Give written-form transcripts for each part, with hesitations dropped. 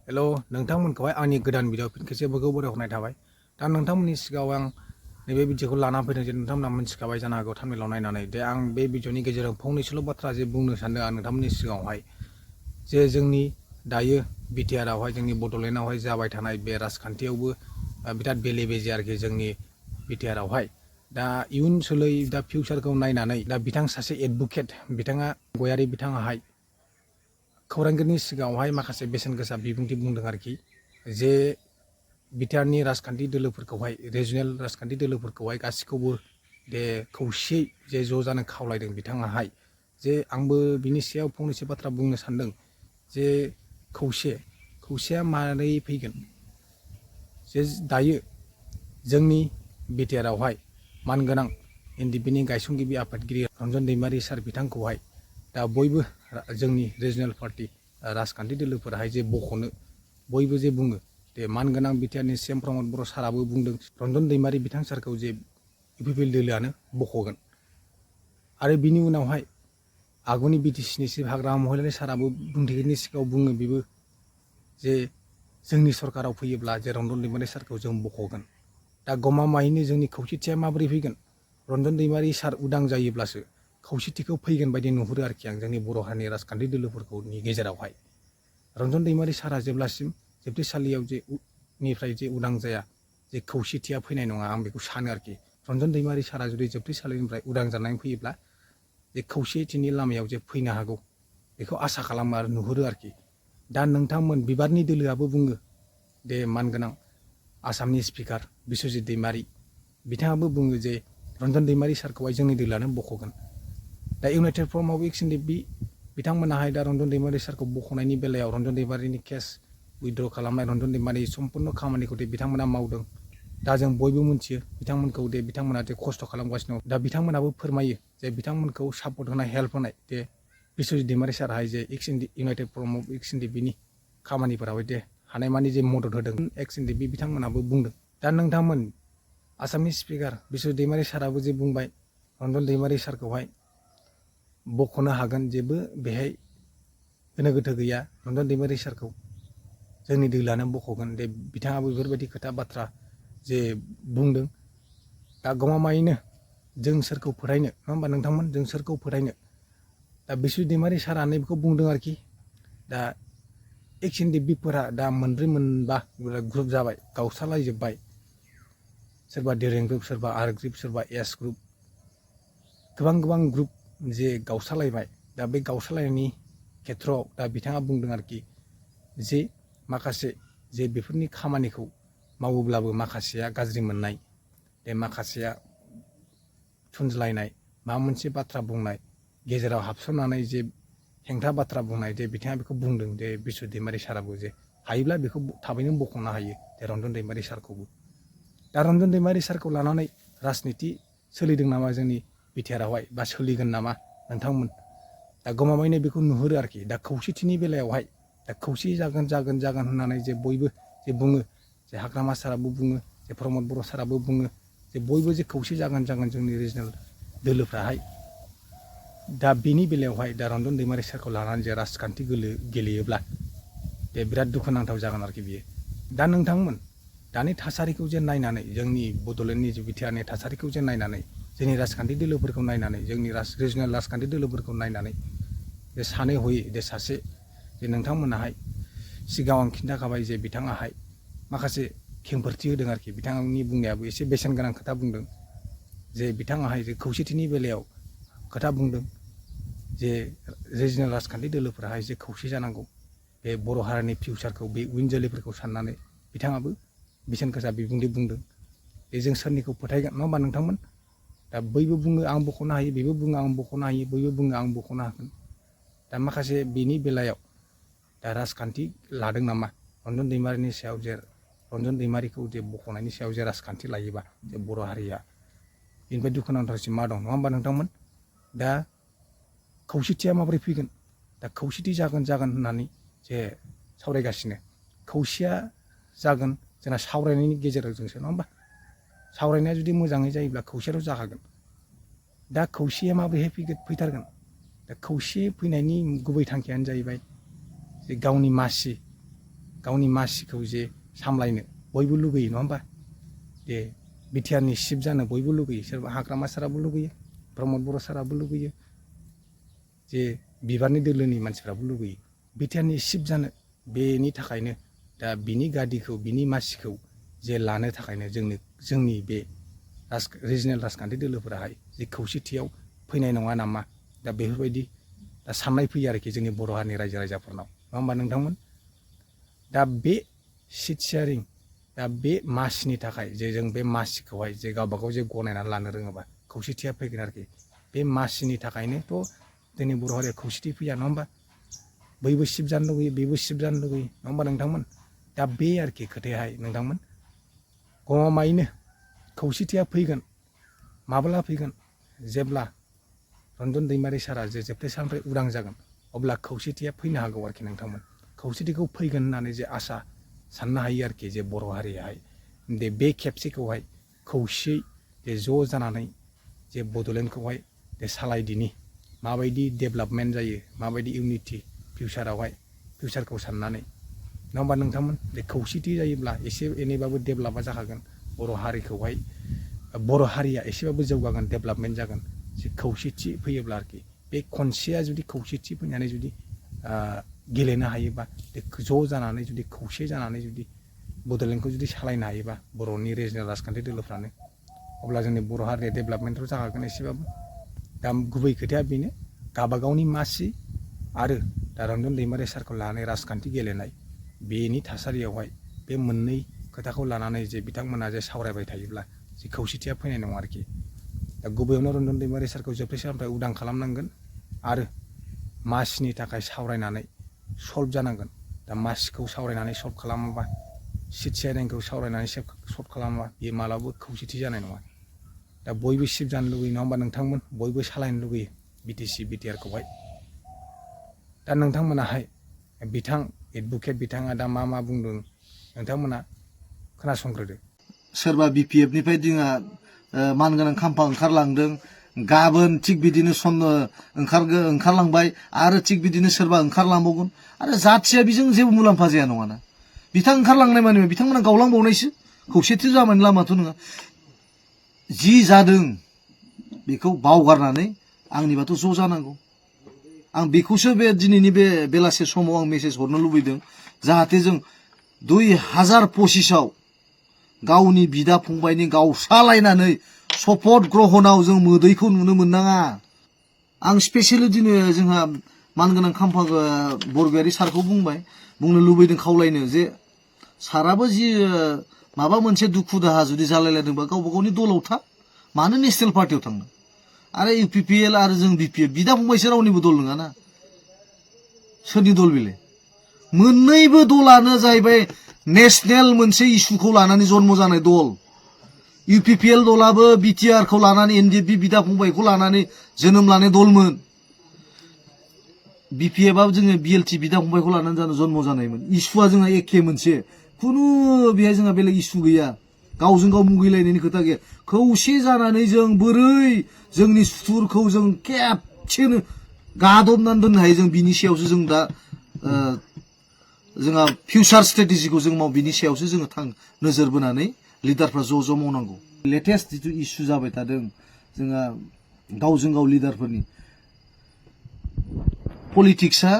हेल' नोंथांमोनखौहाय आंनि गोदान भिडिअ फिन खेबसेबाव बरायहरनाय थाबाय। दा नोंथांमोननि सिगाङाव आं नैबे भिडिअखौ लाना फैदों जे नोंथांमोना मिथिखाबाय जानो हागौ थाम्बनेलाव नायनानै दे आं बे भिडिअनि गेजेरजों फंनैसोल' बाथ्रा जे बुंनो सानदों आं नोंथांमोननि सिगाङावहाय जे जोंनि दायो बिटिआरआवहाय जोंनि बड'लेण्डआवहाय जाबाय थानाय बे राजखान्थियावबो बिराद बेले बेजे आरोखि जोंनि बिटिआरआवहाय दा इयुन सोलै दा फिउचारखौ नायनानै दा बिथां सासे एडभकेट बिथाङा गयारि बिथाङाहाय खौरांगिरिनि सिगाङावहाय माखासे बेसेन गोसा बिबुंथि बुंदों आरोखि जे बिटिआरनि राजखान्थि दोलोफोरखौहाय रिजनेल राजखान्थि दोलोफोरखौहाय गासिखौबो दे खौसेयै जे ज' जानो खावलायदों बिथाङाहाय जे आंबो बिनि सायाव फंनैसो बाथ्रा बुंनो सानदों जे खौसेया मारै फैगोन जे दायो जोंनि बिटिआरआवहाय मानगोनां एनडिएफबिनि गायसनगिरि आफादगिरि रन्जन दैमारि सार बिथांखौहाय दा बयबो जोंनि रिजनेल पार्टी राजखान्थि दोलोफोराहाय जे बख'नो बयबो जे बुङो दे मानगोनां बिटिआरनि सीएम प्रमद बर' साराबो बुंदों रन्जन दैमारि बिथां सारखौ जे इउपिपिएल दोलोआनो बख'गोन आरो बिनि उनावहाय आगुनि बिटिसिनि चिफ हाग्रामा महिलारि साराबो बुंथिगिरिनि सिगाङाव बुङो बेबो जे जोंनि सरकाराव फैयोब्ला जे रन्जन दैमारि सारखौ जों बख'गोन। दा गमामायैनो जोंनि खौसेथिया माबोरै फैगोन रन्जन दैमारि सार उदां जायोब्लासो खौसेथिखौ फैगोन बायदि नुहुरो आरोखि आं जोंनि बर' हारिनि राजखान्थि दोलोफोरनि गेजेरावहाय रन्जन दैमारि सारा जेब्लासिम जोबथेसालियाव जे निफ्राय जे उदां जाया जे खौसेथिया फैनाय नङा आं बेखौ सानो आरोखि रन्जन दैमारि सारा जुदि जोबथेसालिनिफ्राय उदां जानानै फैयोब्ला जे खौसेथिनि लामायाव जे फैनो हागौ बेखौ आसा खालामो आरो नुहुरो आरोखि। दा नोंथांमोन बिबारनि दोलोआबो बुङो दे मानगोनां आसामनि स्पिकार बिस्वजित दैमारि बिथाङाबो बुङो जे रन्जन दैमारि सारखौहाय जोंनि दोलोआनो बख'गोन। The united forum of X NDFB बिथांमोनाहाय दा रन्जन दैमारि सारखौ बख'नायनि बेलायाव रन्जन दैमारिनि केस उइद्र' खालामनाय रन्जन दैमारि सम्पुर्ण खामानिखौ दे बिथांमोना मावदों। दा जों बयबो मिथियो बिथांमोनखौ दे बिथांमोना दे खस्थ' खालामगासिनो दं। दा बिथांमोनाबो फोरमायो जे बिथांमोनखौ सापर्ट होनाय हेल्प होनाय दे बिस्वजित दैमारि साराहाय जे इउनाइटेड फर्म अफ एक्स एनडिएफबिनि खामानिफोरावहाय दे हानायमानि जे मदद होदों एक्स एनडिएफबि बिथांमोनाबो बुंदों। दा नोंथांमोन आसामनि स्पिकार बिस्वजित दैमारि साराबो जे बुंबाय रन्जन दैमारि सारखौहाय बख'नो हागोन जेबो बेहाय गोनो गोथो गैया रन्जन दैमारि सारखौ जोंनि दोलोआनो बख'गोन दे बिथाङाबो बेफोरबायदि खोथा बाथ्रा जे बुंदों। दा गमामायैनो जों सोरखौ फोथायनो नङा होमबा नोंथांमोन जों सोरखौ फोथायनो दा बिस्वजित दैमारि सारा बेखौ बुंदों आरोखि दा एक्स एनडिएफबिफोरा दा मोनब्रै मोनबा ग्रुप जाबाय गावस्रालायजोब्बाय सोरबा दिरें ग्रुप सोरबा आर ग्रुप सोरबा एस ग्रुप गोबां ग्रुप जे गावस्रालायबाय दा बे गावस्रालायनायनि खेथ्रआव दा बिथाङा बुंदों आरोखि जे माखासे जे बेफोरनि खामानिखौ मावोब्लाबो माखासेया गाज्रि मोननाय दे माखासेया थुनज्लायनाय माबा मोनसे बाथ्रा बुंनाय गेजेराव हाबसननानै जे हेंथा बाथ्रा बुंनाय दे बिथाङा बेखौ बुंदों दे बिस्वजित दैमारि साराबो जे हायोब्ला बेखौ थाबैनो बख'नो हायो दे रन्जन दैमारि सारखौबो। दा रन्जन दैमारि सारखौ लानानै राजनिति सोलिदों नामा जोंनि बिटिआरआवहाय बा सोलिगोन नामा नोंथांमोन दा गमामायैनो बेखौ नुहुरो आरोखि। दा खौसेथिनि बेलायावहाय दा खौसे जागोन होननानै जे बयबो जे बुङो जे हाग्रामा साराबो बुङो जे प्रमद बर' साराबो बुङो जे बयबो जे खौसे जागोन जोंनि रिजनेल दोलोफ्राहाय दा बेनि बेलायावहाय दा रन्जन दैमारि सारखौ लानानै जे राजखान्थि गेलेयोब्ला दे बिराद दुखुनांथाव जागोन आरोखि बियो। दा नोंथांमोन दानि थासारिखौ जे नायनानै जोंनि बड'लेण्डनि जे बिटिआरनि थासारिखौ जे नायनानै जोंनि राजखान्थि दोलोफोरखौ नायनानै जोंनि रिजनेल राजखान्थि दोलोफोरखौ नायनानै जे सानै हयै जे सासे जे नोंथांमोनाहाय सिगाङाव आं खिन्थाखाबाय जे बिथाङाहाय माखासे खेंफोरथि होदों आरोखि बिथांनि बुंनायाबो एसे बेसेन गोनां खोथा बुंदों जे बिथाङाहाय जे खौसेथिनि बेलायाव खोथा बुंदों जे रिजनेल राजखान्थि दोलोफोराहाय जे खौसे जानांगौ बे बर' हारिनि फिउचारखौ बे उन जोलैफोरखौ साननानै बिथाङाबो बेसेन गोसा बिबुंथि बुंदों जे जों सोरनिखौ फोथायगोन नङा होमबा नोंथांमोन दा बयबो बुङो आं बख'नो हायो बेबो बुङो आं बख'नो हायो बयबो बुङो आं बख'नो हागोन। दा माखासे बिनि बेलायाव दा राजखान्थि लादों नामा रन्जन दैमारिनि सायाव जे रन्जन दैमारिखौ जे बख'नायनि सायाव जे राजखान्थि लायोबा जे बर' हारिया बेनिफ्राय दुखुनांथावसिन मा दं नङा होमबा नोंथांमोन। दा खौसेथिया माबोरै फैगोन दा खौसेथि जागोन होननानै जे सावरायगासिनो खौसेया जागोन जोंना सावरायनायनि गेजेरजोंसो नङा होमबा सावरायनाया जुदि मोजाङै जायोब्ला खौसेयाथ' जाखागोन। दा खौसेया माबोरैहाय फैथारगोन दा खौसे फैनायनि गुबै थांखियानो जाहैबाय जे गावनि मासि गावनि मासिखौ जे सामलायनो बयबो लुगैयो नङा होमबा जे बिटिआरनि चिफ जानो बयबो लुगैयो सोरबा हाग्रामा साराबो लुगैयो प्रमद बर' साराबो लुगैयो जे बिबारनि दोलोनि मानसिफ्राबो लुगैयो बिटिआरनि चिफ जानो बेनि थाखायनो दा बिनि गादिखौ बिनि मासिखौ जे लानो थाखायनो जोंनि बे रिजनेल राजखान्थि दोलोफोराहाय जे खौसेथियाव फैनाय नङा नामा दा बेफोरबायदि दा साननाय फैयो आरोखि जोंनि बर' हारिनि रायजो राजाफोरनाव नङा होमबा नोंथांमोन दा बे सिट शेयारिं दा बे मासिनि थाखाय जे जों बे मासिखौहाय जे गावबागाव जे गनायनानै लानो रोङोबा खौसेथिया फैगोन आरोखि बे मासिनि थाखायनोथ' जोंनि बर' हारिया खौसेथि फैया नङा होमबा बैबो सिफ जानो लुगैयो बेबो सिफ जानो लुगैयो नङा होमबा नोंथांमोन दा बे आरोखि खोथायाहाय नोंथांमोन गमामायैनो खौसेथिया फैगोन माब्ला फैगोन जेब्ला रन्जन दैमारि सारा जे जोबथेसानिफ्राय उदां जागोन अब्ला खौसेथिया फैनो हागौ आरोखि नोंथांमोन खौसेथिखौ फैगोन होननानै जे आसा साननो हायो आरोखि जे बर' हारियाहाय बे खेबसेखौहाय खौसेयै जे ज' जानानै जे बड'लेण्डखौहाय जे सालायदिनि माबायदि डेभेलपमेन्ट जायो माबायदि इउनिटि फिउचारखौ साननानै नङा होमबा नोंथांमोन जे खौसेथि जायोब्ला एसे एनैबाबो डेभेलपा जाखागोन बर' हारिया एसेबाबो जौगागोन डेभेलपमेन्ट जागोन जे खौसेथि फैयोब्ला आरोखि बे खनसेया जुदि खौसेथि फैनानै जुदि गेलेनो हायोबा ज' जानानै जुदि खौसे जानानै जुदि बड'लेण्डखौ जुदि सालायनो हायोबा बर'नि रिजनेल राजखान्थि दोलोफ्रानो अब्ला जोंनि बर' हारिया डेभेलपमेन्टथ' जाखागोन एसेबाबो दा गुबै खोथाया बेनो गावबागावनि मासि आरो दा रन्जन दैमारि सारखौ लानानै राजखान्थि गेलेनाय बेनि थासारियावहाय बे मोननै खोथाखौ लानानै जे बिथांमोना जे सावरायबाय थायोब्ला जे खौसेथिया फैनाय नङा आरोखि दा गुबैयावनो रन्जन दैमारि सारखौ जोबथेसानिफ्राय उदां खालामनांगोन आरो मासिनि थाखाय सावरायनानै सल्भ जानांगोन दा मासिखौ सावरायनानै सल्भ खालामाबा सिट शेयारिंखौ सावरायनानै सल्भ खालामाबा बेयो मालाबाबो खौसेथि जानाय नङा दा बयबो सिफ जानो लुगैयो नङा होमबा नोंथांमोन बयबो सालायनो लुगैयो बिटिसि बिटिआरखौहाय दा नोंथांमोनाहाय बिथां एडभकेट बिथाङा दा मा बुंदों नोंथांमोना खोनासंग्रोदो सोरबा बिपिएफनिफ्राय जोंहा मानगोनां खाम्फा ओंखारलांदों गाबोन थिग बिदिनो ओंखारलांबाय आरो थिग बिदिनो सोरबा ओंखारलांबावगोन आरो जाथिया बेजों जेबो मुलाम्फा जाया नङाना बिथां ओंखारलांनाय माने बिथांमोना गावलांबावनायसो खौसेथि जानायनि लामाथ' नङा जि जादों बेखौ बावगारनानै आंनिबाथ' ज' जानांगौ आं बेखौसो बे दिनैनि बे बेलासे समाव आं मेसेज हरनो लुबैदों जाहाथे जों 2025आव गावनि बिदा फंबायनि गावस्रालायनानै शपथ ग्रहणाव जों मोदैखौ नुनो मोननाङा आं स्पेसियेलि दिनै जोंहा मानगोनां खाम्फा बरगयारि सारखौ बुंनो लुबैदों खावलायनो जे साराबो जि माबा मोनसे दुखु दाहा जुदि जालायलायदोंबा गावबा गावनि दलाव था मानो नेशनेल पार्टियाव थांनो आरो इउपिपिएल आरो जों बिपिएफ बिदा फंबायसो रावनिबो दल नङाना सोरनि दल बेलाय मोननैबो दलानो जाहैबाय नेशनेल मोनसे इस्युखौ लानानै जन्म जानाय दल इउपिपिएल दलाबो बिटिआरखौ लानानै एनडिएफबि बिदा फंबायखौ लानानै जोनोम लानाय दलमोन बिपिएफआबो जोङो बिएलटि बिदा फंबायखौ लानानै जन्म जानायमोन इस्युआ जोंहा एखे मोनसे खुनु बेहाय जोंहा बेलेग इस्यु गैया गावजों गाव मुगैलायनायनि खोथा गैया खौसे जानानै जों बोरै जोंनि सुथुरखौ जों खेबसेनो गादबनानै दोननो हायो जों बिनि सायावसो जों दा जोंहा फिउचार स्ट्रेटेजिखौ जों बिनि सायावसो जोङो नोजोर बोनानै लिडारफ्रा ज' मावनांगौ लेटेस्ट जिथु इस्यु जाबाय थादों जोंहा गावजों गाव लिडारफोरनि पलिटिक्सआ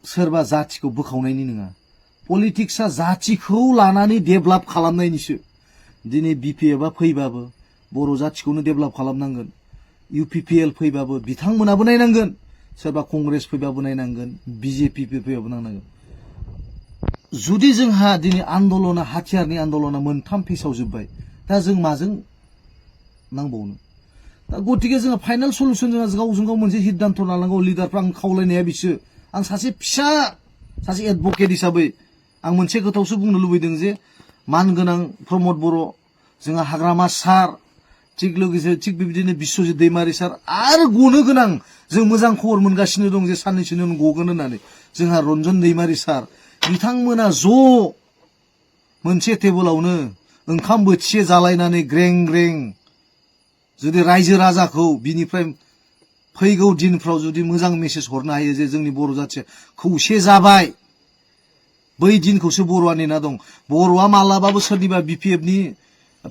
सोरबा जाथिखौ बोखावनायनि नङा पलिटिक्सआ जाथिखौ लानानै डेभेलप खालामनायनिसो दिनै बिपिएफआ फैबाबो बर' जाथिखौनो डेभेलप खालामनांगोन इउपिपिएल फैबाबो बिथांमोनाबो नायनांगोन सोरबा कंग्रेस फैबाबो नायनांगोन बिजेपि फैबाबो नायनांगोन जुदि जोंहा दिनै आन्दलना हाथियारनि आन्दलना मोनथाम फेसाव जोब्बाय दा जों माजों नांबावनो दा गतिके जोंहा फाइनाल सल्युसन जोंहा गावजों गाव मोनसे सिद्धान्त लानांगौ लिडारफ्रा आं खावलायनाया बिसो आं सासे एडभकेट हिसाबै आं मोनसे खोथावसो बुंनो लुबैदों जे मानगोनां प्रमद बर' जोंहा हाग्रामा सार थिग लोगोसे थिग बेबायदिनो बिश्वजित दैमारि सार आरो गनो गोनां जों मोजां खबर मोनगासिनो दं जे साननैसोनि उनाव गगोन होननानै जोंहा रन्जन दैमारि सार बिथांमोना ज' मोनसे टेबोलावनो ओंखाम बोथिसे जालायनानै ग्रें ग्रें जुदि रायजो राजाखौ बिनिफ्राय फैगौ दिनफ्राव जुदि मोजां मेसेज हरनो हायो जे जोंनि बर' जाथिया खौसे जाबाय बै दिनखौसो बर'आ नेना दं बर'आ मालाबाबो सोरनिबा BPF नि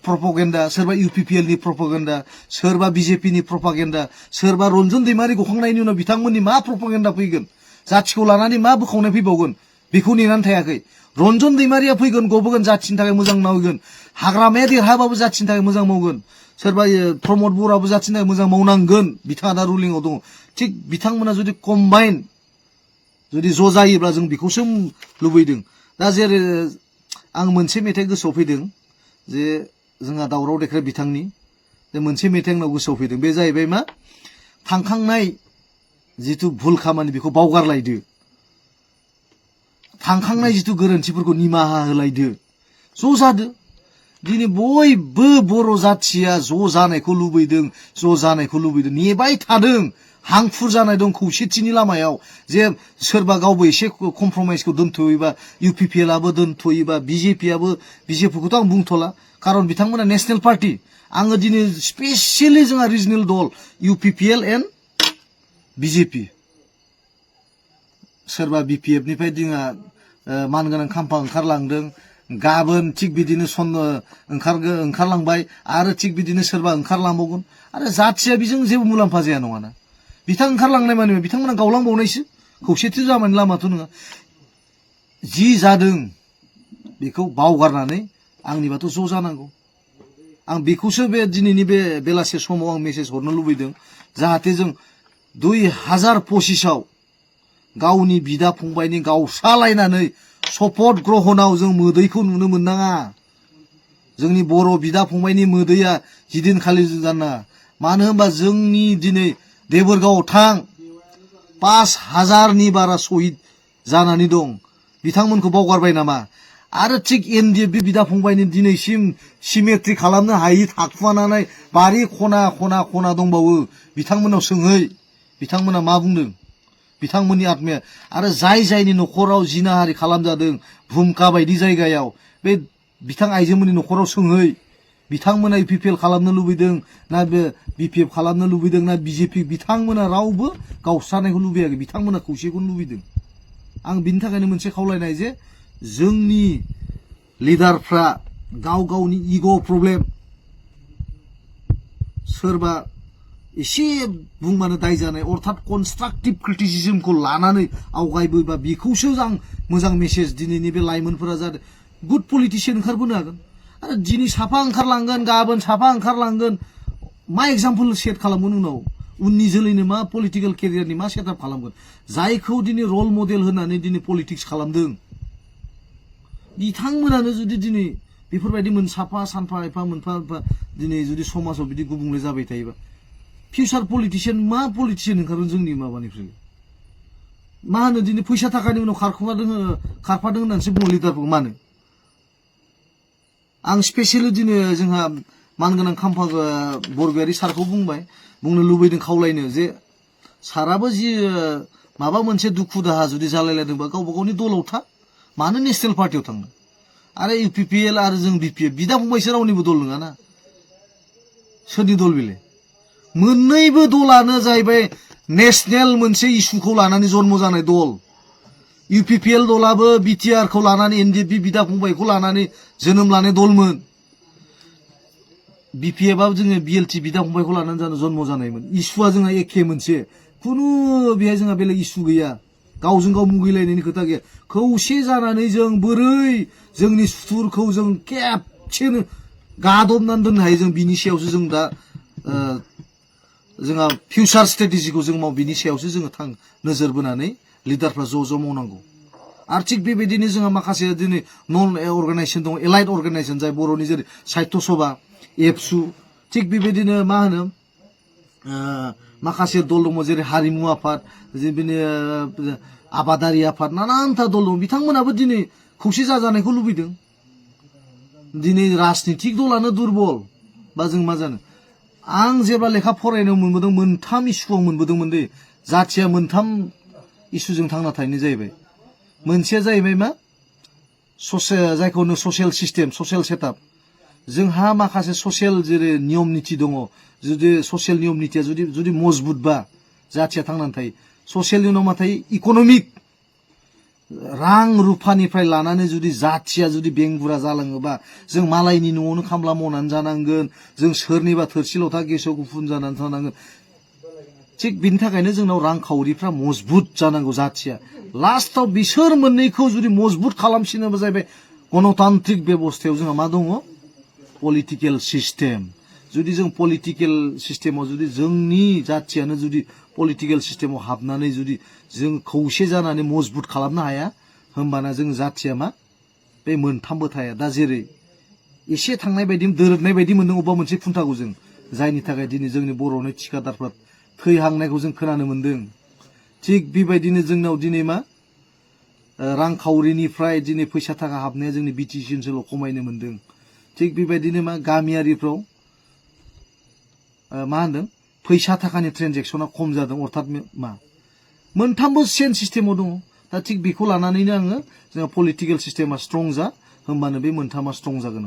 प्रपागेन्डा सोरबा UPPL नि प्रपागेन्डा सोरबा BJP नि प्रपागेन्डा सोरबा रन्जन दैमारि गखांनायनि उनाव बिथांमोननि मा प्रपागेन्डा फैगोन जाथिखौ लानानै मा बोखावनाय फैबावगोन बेखौ नेनानै थायाखै रन्जन दैमारिया फैगोन गबोगोन जाथिनि थाखाय मोजां मावगोन हाग्रामाया देरहाबाबो जाथिनि थाखाय मोजां मावगोन सोरबा प्रमद बर'आबो जाथिनि थाखाय मोजां मावनांगोन बिथाङा दा रुलिंआव दङ थिग बिथांमोना जुदि कम्बाइन जुदि ज' जायोब्ला जों बेखौसो लुबैदों दा जेरै आं मोनसे मेथाइ गोसोआव फैदों जे जोंहा दावराव देख्रे बिथांनि जे मोनसे मेथाइ आंनाव गोसोआव फैदों बे जाहैबाय मा थांखांनाय जिथु भुल खामानि बेखौ बावगारलायदो थांखांनाय जिथु गोरोन्थिफोरखौ निमाहा होलायदो ज' जादो दिनै बयबो बर' जाथिया ज' जानायखौ लुबैदों ज' जानायखौ लुबैदों नेबाय थादों हांखुर जानाय दं खौसेथिनि लामायाव जे सोरबा गावबो एसे कमप्रमाइसखौ दोनथ'योबा UPPL आबो दोनथ'योबा BJP आबो BJP खौथ' आं बुंथ'ला खारन बिथांमोना नेशनेल पार्टी आङो दिनै स्पेसियेलि जोंहा रिजनेल दल UPPL एन्ड BJP सोरबा BPF निफ्राय जोंहा मानगोनां खाम्फा ओंखारलांदों गाबोन थिग बिदिनो ओंखारलांबाय आरो थिग बिदिनो सोरबा ओंखारलांबावगोन आरो जाथिया बेजों जेबो मुलाम्फा जाया नङाना बिथां ओंखारलांनाय माने बिथांमोना गावलांबावनायसो खौसेथि जानायनि लामाथ' नङा जि जादों बेखौ बावगारनानै आंनिबाथ' ज' जानांगौ आं बेखौसो बे दिनैनि बे बेलासे समाव आं मेसेज हरनो लुबैदों जाहाथे जों 2025आव गावनि बिदा फंबायनि गावस्रालायनानै शपथ ग्रहणाव जों मोदैखौ नुनो मोननाङा जोंनि बर' बिदा फंबायनि मोदैया जिदिनखालि जाना मानो होनबा जोंनि दिनै देबोरगावआव थां 5000नि बारा शहीद जानानै दं बिथांमोनखौ बावगारबाय नामा आरो थिग NDF बिदा फंबायनि दिनैसिम सिमेट्रि खालामनो हायि थाखुमानानै बारि खना खना खना दंबावो बिथांमोनाव सोंहै बिथांमोना मा बुंदों बिथांमोननि आत्माया आरो जाय जायनि न'खराव जिनाहारि खालामजादों भुमका बायदि जायगायाव बे बिथां आइजोमोननि न'खराव सोंहै बिथांमोना UPPL खालामनो लुबैदों ना बे BPF खालामनो लुबैदों ना BJP बिथांमोना रावबो गावस्रानायखौ लुबैयाखै बिथांमोना खौसेखौनो लुबैदों आं बिनि थाखायनो मोनसे खावलायनाय जे जोंनि लिडारफ्रा गाव गावनि इग' प्रब्लेम सोरबा एसे बुंबानो दाय जानाय अर्थात कनस्ट्राक्टिभ क्रिटिसिजमखौ लानानै आवगायबोबा बेखौसो आं मोजां मेसेज दिनैनि बे लाइमोनफोरा जादों गुड पलिटिशियान ओंखारबोनो हागोन आरो दिनै साफा ओंखारलांगोन गाबोन साफा ओंखारलांगोन मा एग्जाम्पल सेट खालामगोन उनाव उननि जोलैनो मा पलिटिकेल केरियारनि मा सेटआप खालामगोन जायखौ दिनै रल मडेल होनानै दिनै पलिटिक्स खालामदों बिथांमोनानो जुदि दिनै बेफोरबायदि साफा सानफा एफा मोनफा दिनै जुदि समाजाव बिदि गुबुंले जाबाय थायोबा फिउचार पलिटिशियान मा पलिटिशियान ओंखारगोन जोंनि माबानिफ्राय मा होनो दिनै फैसा थाखानि उनाव खारफादों होननानैसो बुङो लिडारफोरखौ मानो आं स्पेसियेलि दिनै जोंहा मानगोनां खाम्फा बरगयारि सारखौ बुंनो लुबैदों खावलायनो जे साराबो जि माबा मोनसे दुखु दाहा जुदि जालायलायदोंबा गावबा गावनि दलाव था मानो नेशनेल पार्टियाव थांनो आरो UPPL आरो जों BPF बिदा फंबायसो रावनिबो दल नङाना सोरनि दल बेलाय मोननैबो दलानो जाहैबाय नेशनेल मोनसे इस्युखौ लानानै जन्म जानाय दल UPPL दलाबो BTR खौ लानानै NDF बिदा फंबायखौ लानानै जोनोम लानाय दलमोन BPF आबो जोङो BLT बिदा फंबायखौ लानानै जन्म जानायमोन इस्युआ जोंहा एखे मोनसे खुनु बेहाय जोंहा बेलेग इस्यु गैया गावजों गाव मुगैलायनायनि खोथा गैया खौसे जानानै जों बोरै जोंनि सुथुरखौ जों खेबसेनो गादबनानै दोननो हायो जों बिनि सायावसो जों दा जोंहा फिउचार स्ट्रेटेजिखौ जों बिनि सायावसो जोङो नोजोर बोनानै लिडारफ्रा ज' मावनांगौ आरो थिग बेबायदिनो जोंहा माखासे दिनै नन अर्गानाइजेसन दङ एलाइड अर्गानाइजेसन जाय बर'नि जेरै साहित्य सभा एबसु थिग बेबायदिनो मा होनो माखासे दल दङ जेरै हारिमु आफाद बिदिनो आबादारि आफाद नानानथा दल दं बिथांमोनाबो दिनै खौसे जाजानायखौ लुबैदों दिनै राजनितिक दलानो दुरबल बा जों मा जानो आं जेब्ला लेखा फरायनो मोनबोदों मोनथाम इस्युआव मोनबोदोंमोन दे जाथिया मोनथाम इस्युजों थांना थानाय जाहैबाय मोनसेया जाहैबाय मा जायखौ होनो ससियेल सिस्टेम ससियेल सेटआप जोंहा माखासे ससियेल जेरै नियम निति दङ जुदि ससियेल नियम नितिया जुदि मजबुतबा जाथिया थांनानै थायो ससियेलनि उनाव मा थायो रां रुफानिफ्राय लानानै जुदि जाथिया जुदि बेंगुरा जालाङोबा जों मालायनि न'आवनो खामला मावनानै जानांगोन, जों सोरनिबा थोरसि लथा गेसाव गुफुन जानानै थानांगोन। थिग बिनि थाखायनो जोंनाव रांखावरिफ्रा मजबुत जानांगौ जाथिया। लास्टआव बिसोर मोननैखौ जुदि मजबुत खालामसिनोबा जाहैबाय गणतान्त्रिक बेबस्थायाव जोंहा मा दङ? Political system. जुदि जों पलिटिकेल सिस्टेमाव जुदि जोंनि जाथियानो जुदि पलिटिकेल सिस्टेमाव हाबनानै जुदि जों खौसे जानानै मजबुत खालामनो हाया, होमबाना जों जाथिया मा बे मोनथामबो थाया। दा जेरै एसे थांनाय बायदि दोरोदनाय बायदि मोनदों अबेबा मोनसे खुन्थाखौ जों, जायनि थाखाय दिनै जोंनि बर'नि थिखादारफ्रा थैहांनायखौ जों खोनानो मोन्दों। थिग बेबायदिनो जोंनाव दिनै मा रांखावरिनिफ्राय दिनै फैसा थाखा हाबनाया जोंनि बिटिसि ओनसोलाव खमायनो मोन्दों। थिग बेबायदिनो मा गामियारिफ्राव मा होनदों फैसा थाखानि ट्रेनजेक्सना खम जादों। अर्थात मा मोनथामबो चेन सिस्टेमाव दङ। दा थिग बेखौ लानानैनो आङो जोंहा पलिटिकेल सिस्टेमा स्ट्रं जा, होमबानो बे मोनथामा स्ट्रं जागोन।